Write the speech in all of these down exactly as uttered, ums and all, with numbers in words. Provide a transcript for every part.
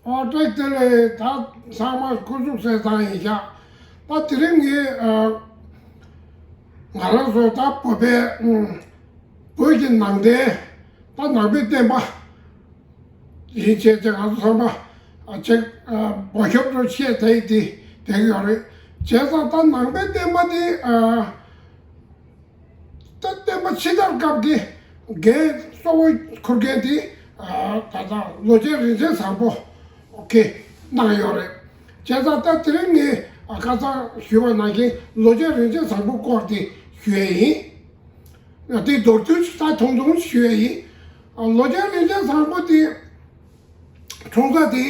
ཨོ་བཀྲ་ཤིས་བདེ་ལེགས། ད་ཚང་མ་སྐུ་གཟུགས་གསལ་ཐང་ཡིན་ཤག་ད་དེ་རིང་ངས་ཨ་ང་རང་ཚོ་ད་བོད་པའི་ཨུམ་བོད་ཀྱི་ནང་བསྟན། ད་ནང་པའི་བསྟན་པ་ཡིན་བྱས་ཙང་ང་ཚོ་ཚང་མ་ཨ་ཅིག་ཨ་འབོ་ཞོབ་རོ་བཤད་ད་ཡི་དེ་བསྡད་ཀྱི་ཡོད་རེད། བྱས་ཙང་ད་ནང་པའི་བསྟན་པ་དེ་ཨ། ད་བསྟན་པ་ཕྱི་དར་སྐབས་ཀྱི་འགན་གཙོ་བོ་འཁུར་མཁན་དེ་ཨ་ད་ལྟ་ལོ་ཆེན་རིན་ཆེན་བཟང་པོ་གིས་གནང་ཡོད་རེད། བྱས་ཙང་ད་དེ་རིང་ངས་ཨ་ཁ་སང་ཞུས་པ་ནང་བཞིན་ལོ་ཆེན་རིན་ཆེན་བཟང་པོ་སྐོར་དེ་ཞུ་ཡས་ཡིན། དེ་མདོར་བསྡུས་ཤིག་ད་ཐུང་ཐུང་ཞུ་ཡས་ཡིན། ཨ་ལོ་ཆེན་རིན་ཆེན་བཟང་པོ་དེ། འཁྲུངས་ས་དེ་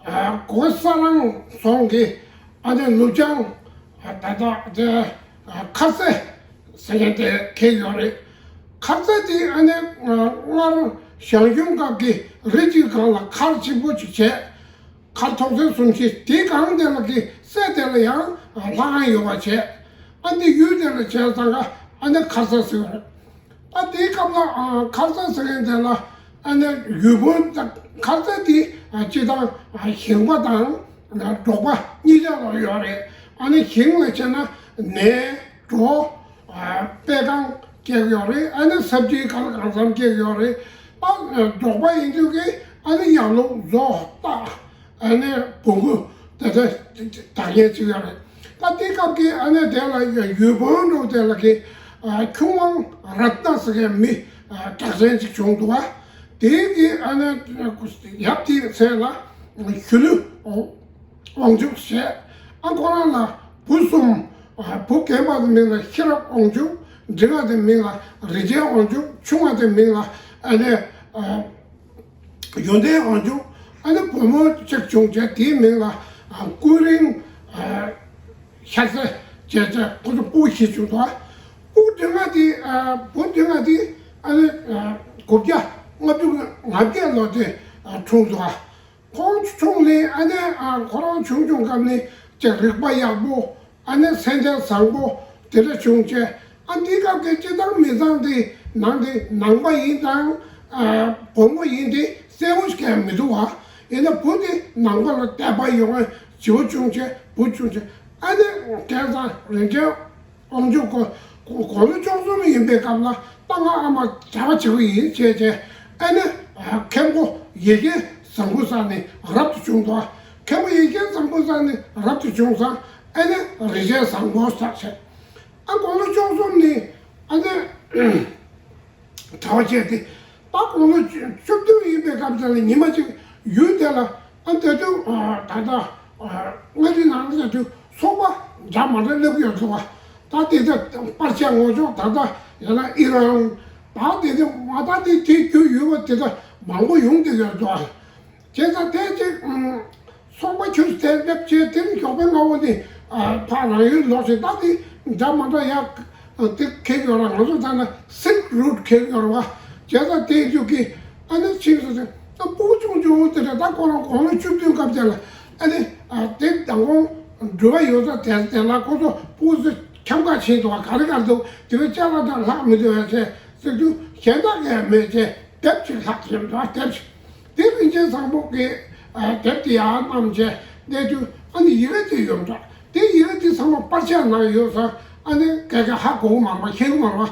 ཨ་གོ་ས་རང་རྫོང་གི་ཨ་ནི་ནུབ་བྱང་ཨ་ད་ལྟ་དེ་ཨ་མཁར་རྩེ་ཟེར་མཁན་དེ་འཁེལ་ཡོད་རེད། མཁར་རྩེ་དེ་ཨ་ནི་ཨ་སྔར་ཞང་ཞུང་སྐབས་ཀྱི་རི་གཅིག་སྒང་ལ་མཁར་ཆེན་པོ་ཅིག་བྱས། མཁར་ཐོག་ཚད་གསུམ་བཞི་དེའི་སྒང་དེ་ལ་གི་སྲས་དེ་ལ་ཡང་ལྷ་ཁང་ཡོད་པ་བྱས། ཨ་ནི་ཡུལ་དེ་ལ་བྱས་ཙང་ཀ་ཨ་ནི་མཁར་རྩེ་ཟེར་བ་རེད། ཨ་དེའི་སྐབས་ལ་ཨ་མཁར་རྩེ་ཟེར་མཁན་དེ་ལ་ཨ་ནི་ཡུལ་དཔོན་དང་མཁར་རྩེ་དེ་ཨ་སྤྱི་བཏང་ཨ་ཞིང་པ་དང་ཨ་འབྲོག་པ་གཉིས་ཆ་ལ་ཡོད་རེད། ཨ་ནི་ཞིང་ལ་བྱས་ན་ནས་གྲོ་ཨ་པད་ཁང་སྐྱེག་ཡོད་རེད། ཨ་ནི་སབ་ཇི་གང་ལ་གང་འཚམ་སྐྱེག་ཡོད་རེད། ཨ་འབྲོག་པ་ཡིན་དུས་ཀྱི་ཨ་ནི་ཡར་ལུང་མཛོ་སྟག་ཨ་ནི་བོང་གུ་དེ་འདྲ་དག་ཡས་ཅིག་ཡོད་རེད། ད་དེ་སྐབས་ཀྱི་ཨ་ནི་དེ་ལ་ཡུལ་དཔོན་འགྲོ་དེ་ལ་གི་ཨ་ཁྱུང་དབང་རཏྣ་ཟེར་མཁན་མི་ཨ་གྲགས་ཅན་ཅིག་བྱུང་འདུག་བ། དེ་གི་ཨ་ནི་ཡབ་དེའི་མཚན་ལ་ཞུ་ལུ་དབང་ཕྱུག་ཟེར། ཨ་ཁོ་རང་ལ་བུ་གསུམ། ཨ་བུ་རྒན་པ་དེ་མིང་ལ་ཤེས་རབ་དབང་ཕྱུག་འབྲིང་བ་དེ་མིང་ལ་རིན་ཆེན་དབང་ཕྱུག་ཆུང་བ་དེ་མིང་ལ་ཨ་ནི་ཨ། ཡོན་ཏན་དབང་ཕྱུག་ཨ་ནི་བུ་མོ་གཅིག་བྱུང་བྱས་དེའི་མིང་ལ་ཨ་ཀུན་རིང་ཨ་ཤར་ས་བྱས་བྱས་ཁོ་ཚོ་སྤུ་བཞི་བྱུང་འདུག་ཨ་སྤུ་འབྲིང་བ་དེ་ཨ་བུ་འབྲིང་བ་དེ་ཨ་ནི་ཨ་དགུ་བརྒྱ་ལྔ་བཅུ་ང་བརྒྱད་ལོ་དེ་ཨ་འཁྲུངས་འདུག་ཨ་ཁོང་ཆུང་ནས་ཨ་ནི་ཨ་ཁོ་རང་ཆུང་ཆུང་སྐབས་ནས་ཅིག་རིག་པ་ཡག་པོ། ཨ་ནི་སེམས་ཁྲལ་བཟང་པོ་དེ་འདྲ་བྱུང་བྱས། ཨ་འདི་སྐབས་ཀྱི་སྤྱི་བཏང་མི་ཚང་དེ་ནང་དེ་ནང་པ་ཡིན་དང་ཨ་བུ་མོ་ཡིན་དེ་གསལ་བོ་ཞིག་ཀྱང་མི་འདུག་བ། ཡིན་ན་བུ་དེ་ནང་པ་ལ་དད་པ་ཡོང་བའི་བྱིའུ་བྱུང་བྱས་བུ་བྱུང་བྱས། ཨ་ནི་བསྐལ་བཟང་རིན་ཆེན་དབང་ཕྱུག་གོ་དགུང་ལོ་བཅུ་གསུམ་ཡིན་པའི་སྐབས་ལ་ད་ང་ཨ་མ་གྲྭ་པ་བྱེད་ཀྱི་ཡིན་བྱས་བྱས། ཨ་ནི་མཁན་པོ་ཡེ་ཤེས་བཟང་པོ་ས་ནས་རབ་ཏུ་བྱུང་འདུག་མཁན་པོ་ཡེ་ཤེས་བཟང་པོ་ས་ནས་རབ་ཏུ་བྱུང་ཙང་། ཨ་ནི་རིན་ཆེན་བཟང་པོ་ཟེར་བྱས། ཨ་དགུང་ལོ་བཅུ་གསུམ་ནས་ཨ་ནི་གྲྭ་པ་བྱས་ཏེ། ད་དགུང་ལོ་བཅུ་བདུན་ཡིན་པའི་སྐབས་དེ་ལ་ཉི་མ་གཅིག་ཡུལ་དེ་ལ་ཨ་ད་དུང་ད་ལྟ་མངའ་རིས་ནང་ལ་ད་དུང་ཚོང་པ་འདྲ་མི་འདྲ་སླེབས་ཡོད་འདུག་བ། ད་དེ་ད་པར་ཆས་ངོ་ཅོག་ད་ལྟ་ཡང་ན་ཨི་རན། ད་དེ་དེ་མ་ད་དེ་དེ་རྒྱུ་ཡོད་པ་དེ་ད་མང་པོ་ཡོང་བསྡད་ཡོད་འདུག་བ། བྱས་ཙང་དེ་ཅིག་ཚོང་པ་ཁྱོད་དེ་སླེབས་བྱས་དེ་ནི་ཞོགས་པའི་སྔ་བོ་ནི་ཕར་རང་ཡུལ་ལོག་ཞིག་ད་དེ་འདྲ་མི་འདྲ་ཡག་དེ་ཁེག་ཡོད་ར། ང་ཚོ་ད་ན་སིལཀ་རུ་ཊི་ཁེག་ཡོད་ར་བ། བྱས་ཙང་དེ་རྒྱུ་གི་ཨ་ནི་ཕྱིན་སོང་ཙང་ད་སྤུ་གུ་ཆུང་ཆུང་དེ་འདྲ་ད་ཁོ་རང་དགུང་ལོ་བཅུ་བདུན་སྐབས་དེ་ལ་ཨ་ནི་དེ་མདང་དགོང་འགྲུལ་བ་ཡོད་ས་དེ་དེ་ལ་ཁོ་ཚོ་སྤུ་གུ་ཚོ་ཁྱམས་ཁ་ཕྱིན་འདུག་བ། ག་རེ་ག་རེ་འདུག་དེ་བས་ཅ་ལག་དང་ལྷག་མི་འདུག་ཡ་བྱས་ཟེར་དུས་གཞན་དག་གས་མེད་བྱས། དེབ་ཅིག་ལྷག་ཡོད་འདུག་དེབ་ཅིག་དེ་རིན་ཆེན་བཟང་པོ་གི་དེབ་དེ་ཡར་བསྣམས་བྱས་གནས་དུས་ཨ་ནི་ཡི་གེ་དེ་ཡོད་འདུག་དེ་ཡི་གེ་དེ་ཚང་མ་པར་ཆས་ནང་ཡོད་ས། ཨ་ནི་ག་ག་ཧ་གོ་གི་མ་རེད་བ། ཤེས་གི་མ་རེད་བ།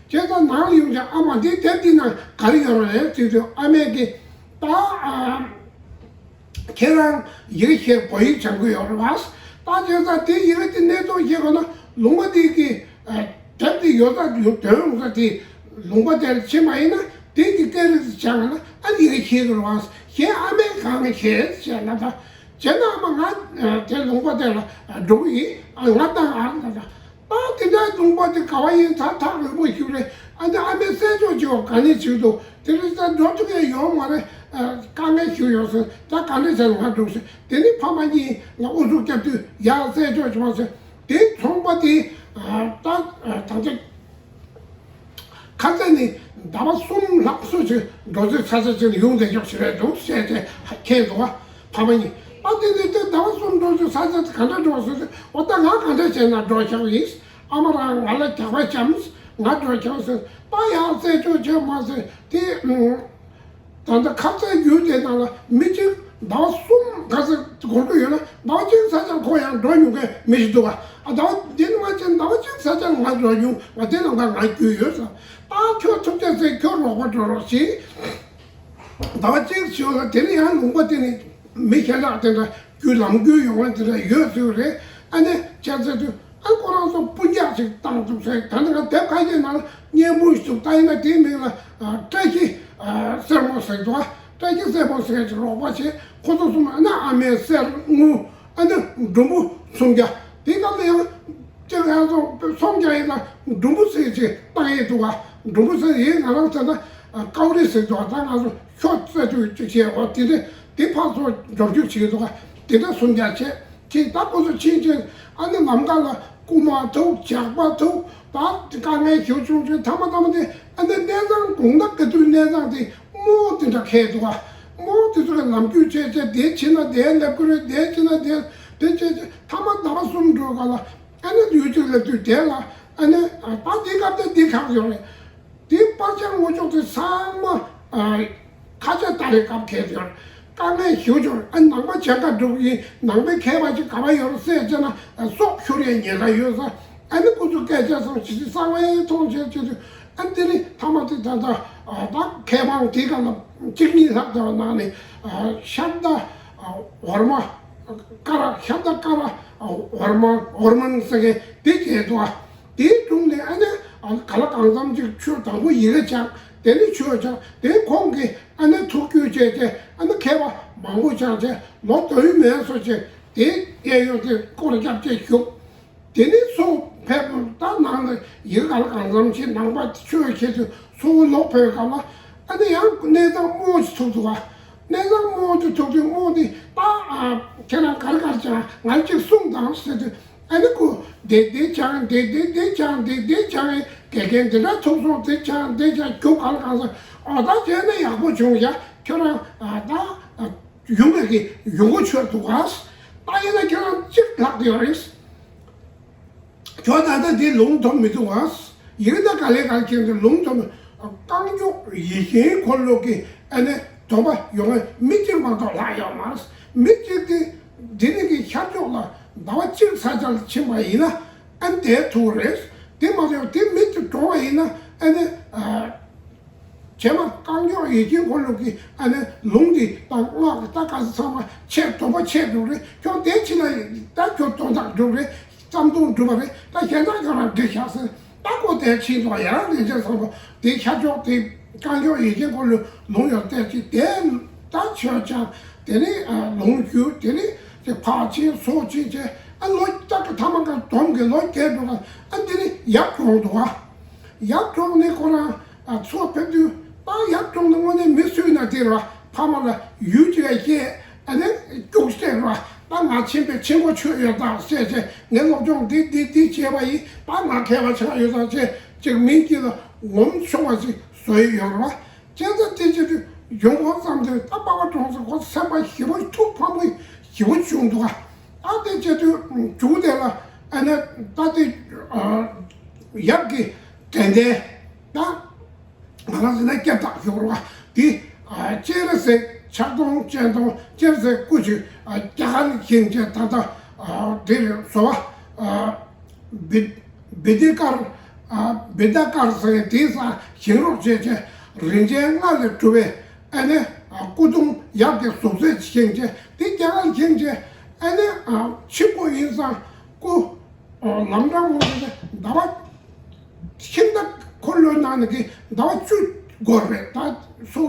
བྱས་ཙང་ནང་ལ་ཡོང་བྱས་ཨ་མ་འདི་དེབ་འདི་ནང་ག་རེ་ཡོད་རེད་ཟེར་དུས་ཨ་མས་གི་ད་ཁྱེད་རང་ཡི་གེ་ཤེས་བོད་ཡིག་སྦྱང་གི་ཡོད་རེད་བ། ད་བྱས་ཙང་དེ་ཡི་གེ་དེ་གནས་ཚུལ་ཤེས་དགོས་ན་ལུང་པ་དེ་གི་དེབ་དེ་ཡོད་ས་ཡོད་དོན་ཡོང་ས་དེ་ལུང་པ་དེར་ཕྱིན་པ་ཡིན་ན་དེ་གི་སྐད་རིགས་དེ་སྦྱང་ན་ཨ་ནི་ཡི་གེ་ཤེས་དགོས་རེད་བ། གཞན་ཨ་མས་གང་ནས་ཤེས་བྱས་ན་ད་བྱས་ན་ཨ་མ་ང་དེ་ལུང་པ་དེ་ལ་འགྲོ་གི་ཡིན། ང་ཏང་ཨ་ད་ད། ད་དེ་འདྲའི་ལུང་པ་དེ་ག་བ་ཡིན་ད་ཐག་རིང་པོ་ཞིག་རེད། ཨ་ནི་ཨ་མས་གསལ་ཕྱོགས་ཅིག་ག་ནས་བྱུང་འདུག་དེ་རིང་ད་འགྲོ་ཐུབ་ཡས་ཡོད་མ་རེད། དཀའ་ངལ་ཞིག་ཡོད་ཟེར། ད་ག་འདྲ་བྱས་ནས་ང་འགྲོ་ཟེར། དེ་ནི་ཕ་མ་གཉིས་ལ་ཨུ་ཚུགས་བརྒྱབ་དུས་ཡར་གསལ་ཕྱོགས་ཅིག་མ་ཟེར། དེ་ཚོང་པ་དེ་ད་ད་ཆ་ཁ་ཚ་ནི་ཟླ་བ་གསུམ་ལྷག་སུ་ཞིག་འགྲོ་ཚུལ་ཚ་ཚ་ཅིག་ལ་ཡོང་བསྡད་ཀྱོག་ཞིག་རེད་འདུག་བཤད་དེ་ཁྱེད་འདུག་བ། ཕ་མ་གཉིས། ཨ་དེ་ནས་དེ་ཟླ་བ་གསུམ་འགྲོ་དུས་ས་ཆ་དེ་ག་འདྲ་འགྲོ་ཟེར་ཏེ། འོ་ད་ང་ག་འདྲ་བྱས་ན་འགྲོ་ཆོག་ཡིན། ཨ་མ་རང་ང་ལ་རྒྱག་པ་བྱམས། ང་འགྲོ་ཆོག་ཟེར། ད་ཡང་རྩད་གཅོད་བྱས་མ་ཟེར་དེ། ད་ལྟ་ཁ་ཚ་ཡུལ་དེ་ནང་ལ་མི་གཅིག་ཟླ་བ་གསུམ་ འགོར་གྱི་ཡོད་ན། ཟླ་བ་གཅིག་ཚར་ཙང་ཁོ་ཡང་འགྲོ་མྱོང་མཁན་མི་ཞིག་འདུག་ག་ཨ། ཟླ་བ་འདི་ནི་མ་བྱས་ཟླ་བ་གཅིག་ཚར་ཙང་ང་འགྲོ་མྱོང་། ང་དེ་ནང་ལ་ང་རྒྱུས་ཡོད་ཟེར། ད་ཁྱོད་ཐུགས་རྗེ་ཆེ། ཁྱོད་རོགས་པ་འགྲོ་རོགས་ཞེས། ཟླ་བ་གཅིག་བྱས་ལ་དེ་ནི་ཡང་ལུང་པ་དེ་ནི་མི་ཞེ་དྲག་དེ་འདྲ་རྒྱུས་ལམ་རྒྱུས་ཡོང་བ་དེ་འདྲ་ཡོད་ཚོད་རེད། ཨ་ནི་བྱས་ཚེ་དུས། ཨ། ཁོ་རང་ཚོ་སྤུན་ཀྱག་ཅིག་བཏང་འདུག་ཟེར། ད་ནི་ང་དེབ་ཁ་ཤས་ནང་ལ་སྙན་འབུལ་ཞིག་འདུག་ད་ཡིན་ན་དེའི་མིང་ལ་ཨ། བཀྲ་ཤིས་ཨ། སེར་མོ་ཟེར་འདུག་ཨ། བཀྲ་ཤིས་སེར་མོ་ཟེར་གྱི་རོགས་པ་བྱས། ཁོ་ཚོ་གསུམ། ཨ་ནི་ཨ་མའི་སྲས་ངུ། ཨ་ནི་འབྲུམ་བུ་སུམ་བརྒྱ། དེའི་སྐབས་ལ་ཡང་ཅིག་ང་ཚོ་སུམ་བརྒྱ་ཡིན་ན་འབྲུམ་བུ་ཟེར་ཅིག་བཏང་ཡས་འདུག་ག་འབྲུམ་བུ་ཟེར་ཡིན། ང་རང་ཚོ་ན་ཨ། ཀའོ་རི་ཟེར་འདུག་ད་ང་ཚོ་ཤོ་རྩེ་དུས་ཅིག་བྱས། འོ་དེ་འདྲ་དེ་ཕར་ཚུར་འབྱོར་རྒྱུ་བྱེད་ཀྱི་འདུག་ག་དེ་འདྲ་སུམ་བརྒྱ་བྱས། ཅིག་ད་ཁོ་ཚོ་ཕྱིན་ཆད་ཨ་ནི་ལམ་ཁ་ལ་རྐུ་མ་ཐུག་ཇག་པ་ཐུག་ད་དཀའ་ངལ་ཞེ་པོ་བྱུང་བྱུང་། མཐའ་མ་མཐའ་མ་དེ་ཨ་ནི་གནས་ཚང་དགོང་དག་གི་དུས་གནས་ཚང་དེ་རྨོ་དེ་འདྲ་ཁེལ་འདུག་ག་རྨོ་དེ་ཚོ་གི་ལམ་རྒྱུས་བྱས་བྱས། དེ་ཕྱིན་ན་དེ་སླེབས་ཀྱི་རེད། དེ་ཕྱིན་ན་དེ་དེ་བྱས་བྱས། མཐའ་མ་ཟླ་བ་གསུམ་འགྲོ་ག་ལ་ཨ་ནི་ཡུལ་ཅིག་སླེབས་དུས་དེ་ལ་ཨ་ནི་ད་དེ་སྐབས་དེ་འདི་ཁག་ཡོད་རེད། དེ་པར་ཆ་ངོ་ཅོག་དེ་ཚང་མ་ཨ། ཁ་ཆེ་ལྟ་རེ་སྐབས་ཁེལ་ཡོད། དཀའ་ངལ་ཞེ་པོ་བྱུང་། ཨ། ནང་པ་གྱལ་ཁ་འགྲོ་གི་ཡིན། ནང་པའི་མཁས་པ་ཅིག་ག་པར་ཡོད་རེད་ཟེར་བྱས་ན་ཨ། སྲོག་ཤོར་ཡའི་ཉེན་ཁ་ཡོད་ས། ཨ་ནི་ཁོ་ཚོ་སྐད་ཆ་ཚང་ཅི་ཅི་གསང་བའི་མཐོང་བྱས་བྱས་དུས། ཨ། དེ་ནི་མཐའ་མ་དེ་ད་ལྟ་ཨ། ད་མཁས་དབང་དེ་ག་ལ་གཅིག་གཉིས་ལྷག་ཙམ་ནང་ནས་ཨ། ཤར་མདའ་ཨ། ཝར་མ་ཀ་ར། ཤར་མདའ་ཀ་ར་ཨ། ཝར་མ་ཝར་མན་ཟེར་མཁན་དེ་བྱས་འདུག་ཨ། དེའི་དྲུང་ནས་ཨ་ནི་ཨ། ག་ལ་གང་འཚམ་ཅིག་ཆོས་དང་པོ་ཡི་གེ་སྦྱངས། དེ་ནས་ཆོས་སྦྱངས། དེའི་གོང་གི་ཨ་ནི་ཐུགས་རྒྱུས་བྱས་བྱས། ཨ་ནི་མཁས་པ་མང་པོ་སྦྱངས་བྱས། ལོ་དུས་མེད་སོ་བྱས། དེ་གཡས་གཡོན་དེ་སྐོར་རྒྱབ་བྱས་བཞུགས། དེ་ནས་སུ་ཕེབས། ད་ནང་ལ་ཡི་གེ་ག་ལ་གང་འཚམ་ཞིག་ནང་པ་ཆོས་བྱེད་དུས་སུ་ལོག་ཕེབས་སྐབས་ལ། ཨ་ནི་ཡང་གནས་ཚང་རྨོ་ཅིག་ཐུག་འདུག་ག་གནས་ཚང་རྨོ་ཅིག་ཐུག་དུས་རྨོ་དེ་ད་ཨ། ཁྱེད་རང་ག་རེ་ག་རེ་སྦྱངས། ང་ལ་ཅིག་གསུངས་དང་ཟེར་དུས། ཨ་ནི་ཁོ་དེ་དེ་སྦྱངས། དེ་དེ་དེ་སྦྱངས། དེ་དེ་སྦྱངས། དགེ་རྒན་དེ་འདྲ་ཐུག་སོང་། དེ་སྦྱངས། དེ་སྦྱངས། རྒྱུ་ག་ལ་གང་ས། འོ་ད་བྱས་ན་ཡག་པོ་བྱུང་ཡ། ཁྱོད་རང་ཨ། ད་ཨ། ཡོང་གི་ཡོང་གི་ཆོད་འདུག་ག་ད་ཡིན་ན་ཁྱོད་རང་གཅིག་ལྷག་ཡོད་རེད། ཁྱོད་ད་ལྟ་འདི་ལུང་ཐོམ་མི་འདུག་ག་ཡིན་ན་ག་ལེ་ག་ལེ་ཁྱེད་ཚོ་ལུང་ཐོམ། རྐང་མགྱོགས་ཡིད་བཞིན་འཁོར་ལོ་གི་ཨ་ནི་སྡོམ་པ་ཡོང་མཁན་མི་གཅིག་མ་གཏོགས་ལྷག་ཡོད་མ་རེད། མི་གཅིག་དེ་འདི་ནི་གི་ཤར་ཕྱོགས་ལ་ཟླ་བ་གཅིག་ཚར་ཙམ་ཕྱིན་པ་ཡིན་ན་ཨ་ནི་དེ་ཐུག་རེད། དེ་མ་གཏོགས་དེ་མི་གཅིག་འགྲོ་བ་ཡིན་ན་ཨ་ནི་ཨ། བྱས་མ་རྐང་མགྱོགས་ཡིད་བཞིན་འཁོར་ལོ་གི་ཨ་ནི་ལུང་འདི་དང་སྔགས་ཀྱི་ད་ག་ས་ཚང་མ་ཆད། སྡོམ་པ་ཆད་འགྲོ་རེད། ཁྱོད་དེ་ཕྱིན་ན་ད་ཁྱོད་དོན་དག་འགྲུབ་རེད། བསམ་དོན་འགྲུབ་པ་རེད། ད་གཞན་དག་ཁྱོད་རང་འགྲིག་ཤག་ཟེར། ད་ཁོ་དེ་ཕྱིན་སོང་། ཡང་ལན་ཆེན་བཟང་པོ་དེ་ཤར་ཕྱོགས་དེ་རྐང་མགྱོགས་ཡིད་བཞིན་འཁོར་ལོ་ལུང་ཡོད་བལྟས་ཅིག་དེ་ད་ཆོས་སྦྱངས། དེ་ནས་ཨ། ལུང་ཞུས། དེ་ནས་དེ་ཕར་ཕྱིན་ཚུར་ཕྱིན་བྱས། ཨ། ལོ་ད་གི་མཐའ་མ་ག་སྡོམ་གི་ལོ་བརྒྱད་འགྲོ་ག་ཨ། དེ་ནས་ཡབ་གྲོངས་འདུག་ག་ཡབ་གྲོངས་ནས་ཁོ་རང་ཨ། ཚུར་ཕེབས་དུས་ད་ཡབ་གྲོངས་ནས་དངོས་གནས་མི་སུས་ན་དེ་ར་ཕ་མ་ལ་ཡུལ་གཅིག་ལ་བཤད། ཨ་ནི་སྐྱུག་བཤད་ར། ད་ང་ཆེན་པོའི་ཆེན་པོ་ཆོས་ཡོད་དང་བཤད་བྱས། ངས་སློབ་སྦྱོང་འདི་འདི་འདི་བྱས་པ་ཡིན། ད་ང་མཁས་པ་ཆགས་ཡོད་དང་བྱས། ཅིག་མིང་དཀྱིལ་ལ་ངོམ་ཆོག་པ་ཞིག་བཟོ་ཡི་ཡོད་ར། བྱས་ཙང་དེ་བྱེད་དུས་ཡོང་ཁོ་བསམ་དུས་ད་པ་ཕ་གྲོངས་སོང་། ཁོ་སེམས་པ་ཞེ་པོ་ཐུགས་ཕམ་པོ་ཞེ་པོ་བྱུང་འདུག་ག་ཨ། དེ་བྱེད་དུས་མཇུག་དེ་ལ་ཨ་ནི་ད་དེ་ཨ། ཡབ་ཀྱི་དྲན་རྟེན་ད་ང་རང་ཟེར་ན་སྐྱབས་རྟགས་ཞུ་རོགས་དེ་ཨ། སྤྱན་རས་གཟིགས་ཕྱག་སྟོང་སྤྱན་སྟོང་སྤྱན་རས་གཟིགས་སྐུ་ཞིག་ཨ། རྒྱ་གར་བཞེངས་བྱས། ད་ལྟ་ཨ། དེ་རེད་བཟོ་བ་ཨ། བི་བི་ཏི་ཀར་ཨ། བི་ཏ་ཀར་ཟེར་དེའི་སར་བཞེངས་རོགས་བྱས་བྱས། རིན་ཆེན་ལྔ་ལས་གྲུབ་པའི་ཨ་ནི་ཨ། སྐུ་གདུང་ཡབ་ཀྱི་གཟུགས་མཛོད་བཞེངས་བྱས། དེ་རྒྱ་གར་བཞེངས་བྱས། ཨ་ནི་ཨ། ཆེན་པོ་ཡིན་ཙང་སྐུ་ཨ། ལམ་འགྲམ་ངོས་ཀྱི་ཟླ་བ་ཁྱིམ་བདག་འཁོར་ལོའི་ནང་ནས་ཀྱི་ཟླ་བ་བཅུ་འགོར་རེད། ད་སུ་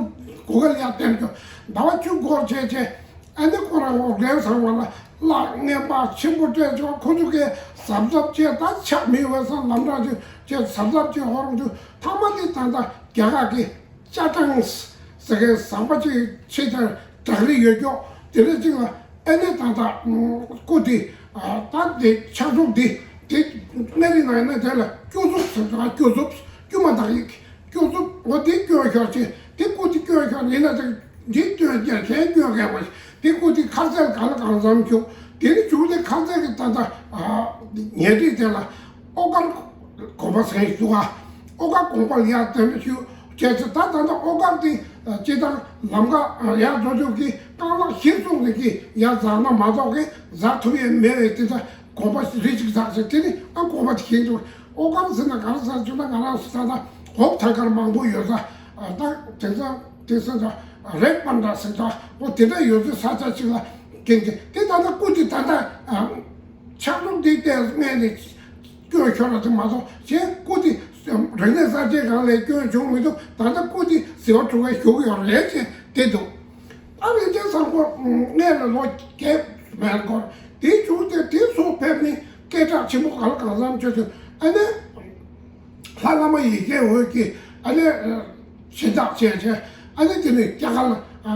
གོ་ག་ལ་ཡ་བསྟན་རྒྱུ་ཟླ་བ་བཅུ་འགོར་བྱས་བྱས། ཨ་ནི་ཁོ་རང་འོ་རྒན་ཚང་མ་ལ་བླ་རྔན་པ་ཆེན་པོ་སྤྲད་ཆོག་ཁོ་ཚོ་གས་གཟབ་གཟབ་བྱས། ད་ཆག་མི་ཡོང་བའི་སར་ལམ་འགྲམ་དུ་བྱས་གཟབ་གཟབ་བྱས། ཧོ་རང་དུ་མཐའ་མ་དེ་ད་ལྟ་རྒྱ་གར་གྱི་ཅ་ཀྲང་ཟེར་མཁན་ཟམ་པ་ཅིག་ཆེ་དེར་བྲག་རི་ཡོད་ཀྱོག་དེ་འདྲ་ཅིག་ལ་ཨ་ནི་ད་ལྟ་སྐུ་དེ་ད་དེ་ཕྱག་རྫོགས་དེ་དེ་མངའ་རིས་ནང་ཡིན་ན་དེ་ལ་སྐྱོ་ཚུབ་ཟེར་འདུག་སྐྱོ་ཚུབ་དཀྱུས་མ་དག་ཡིག་སྐྱོ་ཚུབ་འོ་དེ་སྐྱོ་ཤོག་ཅིག་དེ་སྐུ་དེ་སྐྱོ་ཤོག་ཡིན་ན་དེ་འདི་སྟོན་རྒྱ་གཞན་སྐྱོ་མཁན་མ་ཞིག་དེ་སྐུ་དེ་ཁ་ཟས་ག་ལ་གང་འཚམ་བྱུང་། དེ་ནི་བྱུང་དེ་ཁ་ཟས་ཀྱི་ད་ལྟ་ཉལ་ཁྲི་དེ་ལ་ཨོ་དཀར་དགོན་པ་ཟེར་ཞུ་ག་ཨོ་དཀར་དགོན་པ་ལ་ཡར་དེ་འདྲ་ཞུ་བྱས་ཚེ། ད་ད་ལྟ་ཨོ་དཀར་དེ་སྤྱི་བཏང་ལམ་ཁ་ཡར་འགྲོ་དུས་ཀྱི་རྐང་ལག་བཞི་བཙུགས་ ནས་ཀྱི་ཡར་འཛེགས་ན་མ་གཏོགས་ཀྱི་འཛེགས་ཐུབ་ཡས་མེད་པའི་དེ་འདྲ་དགོན་པ་རེ་ཅིག་འཛེགས་ཟེར། དེ་ནི་ཨ་དགོན་པ་དེ་ཁེངས་འདུག་ཨོ་སྐམ་ཟེར་ན་ག་རེ་ཟེར་བྱུང་ན་ང་རང་ཚོ་ད་ལྟ་འོབ་ཐང་དཀར་མང་པོ་ཡོད་ས། ད་དེང་སང་དེང་སང་ད་རེད་པ་འདྲ་ཟེར་ད་ཨོ་དེ་འདྲ་ཡོད་ཚོད་ས་ཆ་ཅིག་ལ་ཁེངས་ཏེ་དེ་ད་ལྟ་སྐུ་དེ་ད་ལྟ་ཕྱག་རྡོར་དེ་ལྟས་སྨད་ནས་སྐྱོན་ཤོར་བ་དེ་མ་གཏོགས་གཞན་སྐུ་དེ་རིག་གནས་གསར་བརྗེའི་སྒང་ལས་སྐྱོན་བྱུང་མི་འདུག་ད་ལྟ་སྐུ་དེ་ཟིལ་བ་དྲུག་པའི་བཞུགས་ཡོད་རེད་ཅེས་བསྡད་འདུག་ཨ་རིན་ཆེན་བཟང་པོ་སྔས་ལ་ལོ་བརྒྱད་མན་འགོར་དེའི་མཇུག་དེ་དེ་སུ་ཕེབས་ནས་སྐད་གྲགས་ཆེན་པོ་ག་ལ་གང་འཚམ་བྱོས་ཚུལ་ཨ་ནི། ལྷ་བླ་མ་ཡེ་ཤེས་འོད་ཀྱིས་ཨ་ནི། ཨ་གཞན་དག་བྱས་བྱས་ཨ་ནི་དེ་ནི་རྒྱ་གར་ལ་ཨ་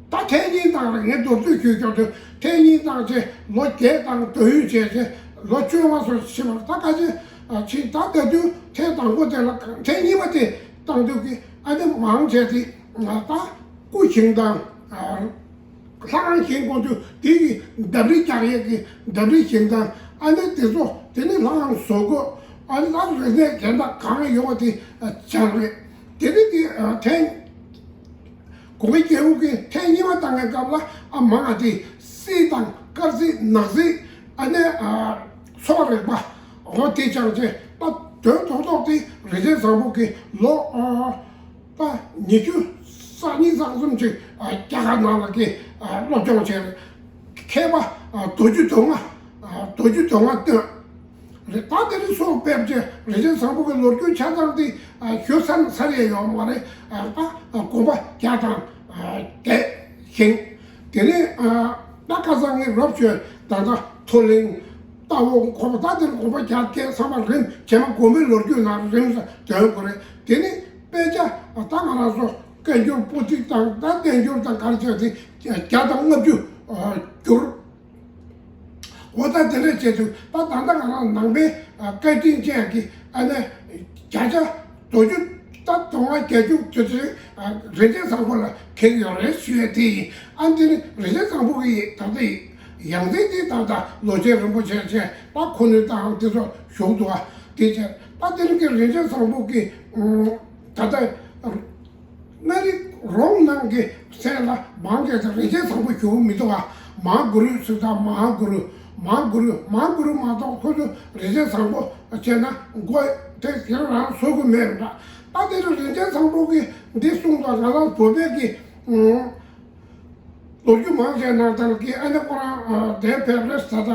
ད་ཐེངས་གཉིས་བཏང་རེད། ངས་མདོར་བསྡུས་ཞུས་ཀྱང་དུས་ཐེངས་གཉིས་བཏང་རྗེས་ལོ་བརྒྱད་དང་དུས་ཡུན་བྱས་རྗེས་ལོ་བཅོ་ལྔ་སོགས་ཕྱིན་པར་ད་ཁ་ཆེ་ཕྱིན། ད་ལྟ་དུས་ཐེངས་དང་པོ་དེ་ལ་ཐེངས་གཉིས་པ་དེ་བཏང་དུས་ཀྱི་ཨ་ནི་མང་བྱས་ཏེ་ད་སྐུ་བཞེངས་དང་། ལྷ་ཁང་བཞེངས་དགོས་དུས་དེ་གི་ལྡེབས་རིས་རྒྱག་ཡས་ཀྱི་ལྡེབས་རིས་བཞེངས་སྟངས་ཨ་ནི་དེ་ཚོ་དེ་ནི་ལྷ་ཁང་བཟོ་དགོས། ཨ་ནི་ལྷ་རིག་གནས་གཞན་དག་གང་ཡོད་པ་དེ་སྦྱར་རེད། དེ་ནི་དེ་ཐེངས་གོང་གི་རྒྱལ་པོ་གི་ཐེངས་གཉིས་པ་བཏང་མཁན་སྐབས་ལ་ཨ་མང་ང་དེ་སྲིད་དང་དཀར་སྲིད་ནག་སྲིད་ཨ་ནི་སོག་རིག་པ་འོ་དེ་སྦྱངས་རྗེས་ད་དོན་ཐོག་ཐོག་དེ་རིན་ཆེན་བཟང་པོ་གི་ལོ། ད་ཉི་ཤུ་རྩ་གཉིས་རྩ་གསུམ་ཅིག་རྒྱ་གར་ནང་ལ་གི་སློབ་སྦྱོང་བྱས་རེད། མཁས་པ་མདོ་རྒྱུད་མདོ་སྔགས་མདོ་རྒྱུད་མདོ་སྔགས་བཏོན་རེད། ད་དེ་རིང་སོགས་ཕེབས་རྗེས་རིན་ཆེན་བཟང་པོ་གི་ལོ་རྒྱུས་ཆ་ཚང་དེ་ཞུ་ས་ས་རེ་ཡོད་མ་རེད། ད་དགོན་པ་བརྒྱ་དང་བརྒྱད་བཞེངས། དེ་ནས་ད་ཁ་སང་ངས་རོབ་ཞུས་ད་ལྟ་མཐོ་གླིང་རྟ་བོ་ཁོ་པ་ད་དེར་དགོན་པ་བརྒྱ་བརྒྱད་ཚང་མ་རིམ་བྱས་མ་དགོན་པའི་ལོ་རྒྱུས་ནང་རིམ་བསྡད་དགོས་རེད། དེ་ནི་དཔེ་ཆ་ད་ང་རང་ཚོ་བཀའ་འགྱུར་པོ་ཏི་དང་ད་བསྟན་འགྱུར་དང་ག་རེ་བྱས་ཏེ་བརྒྱ་དང་ལྔ་བཅུ་བསྒྱུར། འོ་ད་དེ་འདྲ་བྱས་དུས་ད་ད་ལྟ་ང་རང་ནང་པའི་བཀའ་དྲིན་ཅན་གྱི་ཨ་ནི་བརྒྱ་ཆ་དོ་ཅུ་ད་དོན་ལྔ་བརྒྱད་ཅུ་དེ་ཚོའི་རིན་ཆེན་བཟང་པོ་ལ་ཁེལ་ཡོད་རེད་ཞུ་ཡས་དེ་ཡིན། ཨ་འདི་ནི་རིན་ཆེན་བཟང་པོ་གི་ད་ལྟ་ཡང་སྲིད་དེ་ད་ལྟ་ལོ་ཆེན་རིན་པོ་ཆེ་ཆེ་ད་ཁོ་ནུས་དང་དེ་ཚོ་བཞུགས་འདུག་ཨ་དེ་བྱས་ད་དེ་ནི་གི་རིན་ཆེན་བཟང་པོ་གི་ད་ལྟ། མངའ་རིས་རོང་ནང་གི་སེམས་ལ་མང་གེ་དང་རིན་ཆེན་བཟང་པོ་ཞུ་གི་མི་འདུག་ཨ། མ་གུ་རུ་ཟེར་དང་མ་གུ་རུ་མ་གུ་རུ་མ་གུ་རུ་མ་གཏོགས་ཁོ་ཚོ་རིན་ཆེན་བཟང་པོ་བྱས་ན་མགོ་དེ་དེ་རང་བཟོ་གི་མེད་རེད། ད་དེ་རིང་རིན་ཆེན་བཟང་པོ་གི་འདི་གསུངས་དང་ང་རང་བོད་པའི་གི་ལོ་རྒྱུས་མང་ཆེ་ནང་ལྟར་གི་ཨ་ནི་ཁོ་རང་དེ་ཕེབས་རེད་ཟེར་ད།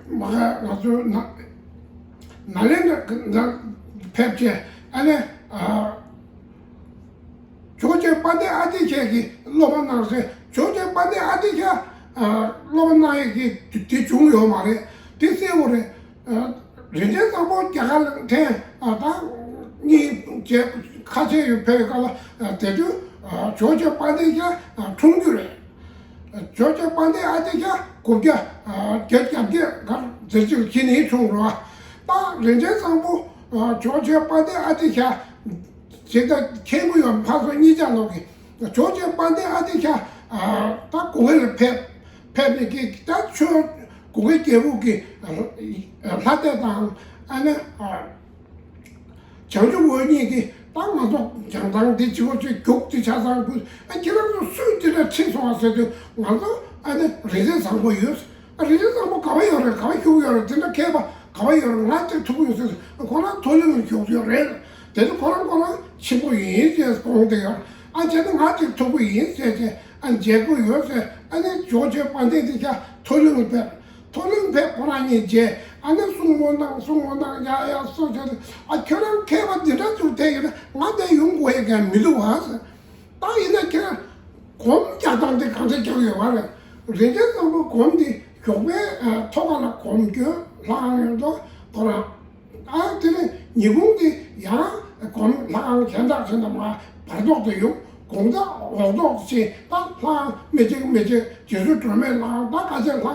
མ་ང་ཚོའི་ནཱ་ནཱ་ལེནྡྲ་ཕེབས་བྱས་ཨ་ནི་ཇོ་བོ་རྗེ་དཔལ་ལྡན་ཨ་ཏི་ཤ་གི་སློབ་མ་གནང་སའི་ཇོ་བོ་རྗེ་དཔལ་ལྡན་ཨ་ཏི་ཤ་སློབ་མ་གནང་ཡས་ཀྱི་དེ་བྱུང་ཡོད་མ་རེད། དེ་གསལ་བོ་རེད། རིན་ཆེན་བཟང་པོ་རྒྱ་གར་ལ་ཐེངས་ད་གཉིས་བྱས་ཁ་ཆེ་ཡོད་ཕེབས་སྐབས་ལ་དེ་དུས་ཇོ་བོ་རྗེ་དཔལ་ལྡན་ཤ་འཁྲུངས་རྒྱུ་རེད། ཇོ་བོ་རྗེ་དཔལ་ལྡན་ཨ་ཏི་ཤ་དགུ་བརྒྱ་བརྒྱད་བརྒྱ་བརྒྱད་གར་འཛིན་ཅིག་ཁྱེད་ནི་འཁྲུངས་རོགས། ད་རིན་ཆེན་བཟང་པོ་ཇོ་བོ་རྗེ་དཔལ་ལྡན་ཨ་ཏི་ཤ་ཇི་ལྟར་མཁྱེན་གྱི་ཡོད་ཕ་སོ་གཉིས་ཆ་ལོག་གི་ཇོ་བོ་རྗེ་དཔལ་ལྡན་ཨ་ཏི་ཤ་ད་གུ་གེ་ལ་ཕེབས་ཕེབས་ནས་ཀྱི་ད་ཆོས་གུ་གེ་རྒྱལ་པོ་གི་ལྷ་སྡེ་དང་ཨ་ནི། བྱང་ཆུབ་འོད་གཉིས་ཀྱི་ད་ང་ཚོ་བྱང་ཐང་འདི་ཅི་གོ་ཅི་རྒྱུག་ཅི་ཆ་ཚང་བུ་ཨ་ཁྱེད་རང་ཚོ་སུས་འདི་འདྲ་ཁྲིད་སོང་བ་ཟེར་དུས་ང་ཚོ་ཨ་ནི་རིན་ཆེན་བཟང་པོ་ཡོད། ཨ་རིན་ཆེན་བཟང་པོ་ག་བ་ཡོད་རེད། ག་བ་བཞུགས་ཡོད་རེད། འདི་འདྲ་མཁས་པ་ག་བ་ཡོད་རེད། ང་ཅིག་ཐུག་ཡོད་ཟེར། ཁོ་རང་མཐོ་གླིང་ལ་བཞུགས་ཡོད་རེད། དེ་ནི་ཁོ་རང་ཁོ་རང་ཆེན་པོ་ཡིན་ཅེས་དགོངས་ཏེ་ཡོད། ཨ་བྱས་ན་ང་ཅིག་ཐུག་པོ་ཡིན་ཟེར་ཅེས་ཨ་མཇལ་གི་ཡོད་ཟེར། ཨ་ནི་ཇོ་བོ་རྗེ་དཔལ་ལྡན་འདི་ཤ་མཐོ་གླིང་ལ་ཕེབས། མཐོ་གླིང་ཕེབས་ཁོ་རང་གཉིས་མཇལ། ཨ་ནི་གསུང་མོ་གནང་གསུང་མོ་གནང་ཡ་ཡ་གསུང་བྱས་ཏེ་ཨ་ཁྱོད་རང་མཁས་པ་འདི་འདྲ་ཅིག་བསྡད་ཡོད་ན་ང་འདིར་ཡོང་དགོས་ཡ་གང་མི་འདུག་བ་ཟེར། ད་ཡིན་ན་ཁྱེད་རང་སྒོམ་རྒྱག་སྟངས་དེ་གང་འདྲ་རྒྱག་ཡོད་བ་རེད། རིན་ཆེན་བཟང་པོ་སྒོམ་འདི་ཞོགས་པའི་ཐོག་ཁ་ལ་སྒོམ་སྐྱོན་ལྷག་ཡོད་དོ་ཁོ་རང་། ཨ་དེ་ནས་ཉིན་གུང་དེ་ཡང་སྒོམ་ལྷག་གཞན་དག་ཕྱིན་ན་མ་བར་ཐོག་ཏུ་ཡོང་། དགོང་དག་འོག་ཐོག་ཏུ་ཕྱིན། ད་ལྷག་མི་གཅིག་མི་གཅིག་རྗེས་སུ་སྒྲོལ་མས་ལྷག་ད་ཁ་ཤས་ལྷག་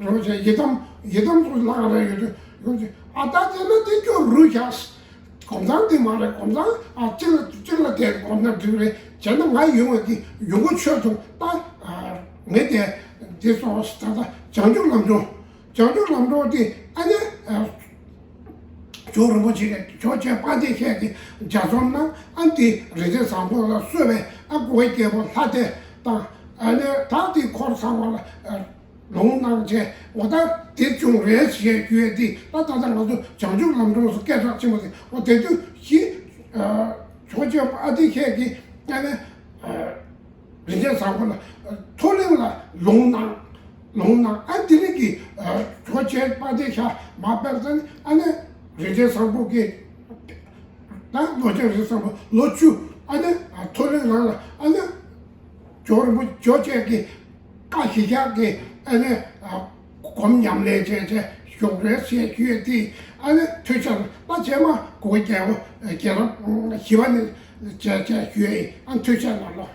རོ་ཞེས་ཡི་དམ་ཡི་དམ་སོགས་ལྷག་རེ་ཡོད་དུས་ཡོང་ཅིག་ཨ་ད་དེ་ན་དེ་སྐྱོ་རུ་བཞག་སྒོམ་ཚང་དེ་མ་རེད། སྒོམ་ཚང་ཨ་གཅིག་ལ་གཅིག་ལ་དེ་སྒོམ་ན་འགྲིག་རེད། བྱས་ན་ང་ཡོང་བའི་གི་ཡོང་སྒོ་ཆོད་སོང་། ད་ངས་དེ་དེ་སོང་ད་ད་བྱང་ཆུབ་ལམ་སྒྲོན། བྱང་ཆུབ་ལམ་སྒྲོན་དེ་ཨ་ནི་ཇོ་རིན་པོ་ཆེ་གིས་ཇོ་བོ་རྗེ་དཔལ་ལྡན་ཤེས་ཀྱི་ལྗགས་རྩོམ་ནང་ཨ་འདི་རིན་ཆེན་བཟང་པོ་ལ་གསོལ་བའི་ཨ་གུ་གེ་རྒྱལ་པོ་ལྷ་སྡེ་ད་ དང་། ཨ་ནི་ད་དེ་འཁོར་ཚང་བ་ལ་ལུང་གནང་བྱས། འོ་ད་དེ་བྱུང་རེད་ཞེས་ཞུ་ཡས་དེ། ད་ད་ལྟ་ང་ཚོ་བྱང་ཆུབ་ལམ་སྒྲོན་སུ་སྐད་གྲགས་ཆེན་པོ་དེ། འོ་དེ་དུས་ཤི་ཆོས་རྗེ་ཨ་ཏི་ཤས་ཀྱིས་ཨ་ནི་རིན་ཆེན་བཟང་པོ་ལ་མཐོ་གླིང་ལ་ལུང་གནང་། ལུང་གནང་། ཨ་དེ་ནས་ཀྱི་ཆོས་རྗེ་དཔལ་ལྡན་ཤཱཀྱ་མར་ཕེབས་ཙང་ཨ་ནི་རིན་ཆེན་བཟང་པོ་གིས། ད་ལོ་ཆེན་རིན་ཆེན་བཟང་པོ་ལོ་བཅུ། ཨ་ནི་མཐོ་གླིང་རང་ལ་ཨ་ནི་ཇོ་རིན་པོ་ཇོ་བཅས་ཀྱི་བཀའ་གཞིར་བཞག་གི་ཨ་ནི་སྒོམ་ཉམས་ལེན་བྱས་བྱས་བཞུགས་རེད་ཞེས་ཞུས་ཏེ། ཨ་ནི་ཐུགས་ཆེ་ལ་རྗེས་མ་གུ་གེ་རྒྱལ་པོ་རྒྱལ་རབས་བཞི་པ་ནས་བྱས་བྱས་ཞུས་ཡིན། ཨ་ཐུགས་ཆེ་གནང་ལོ།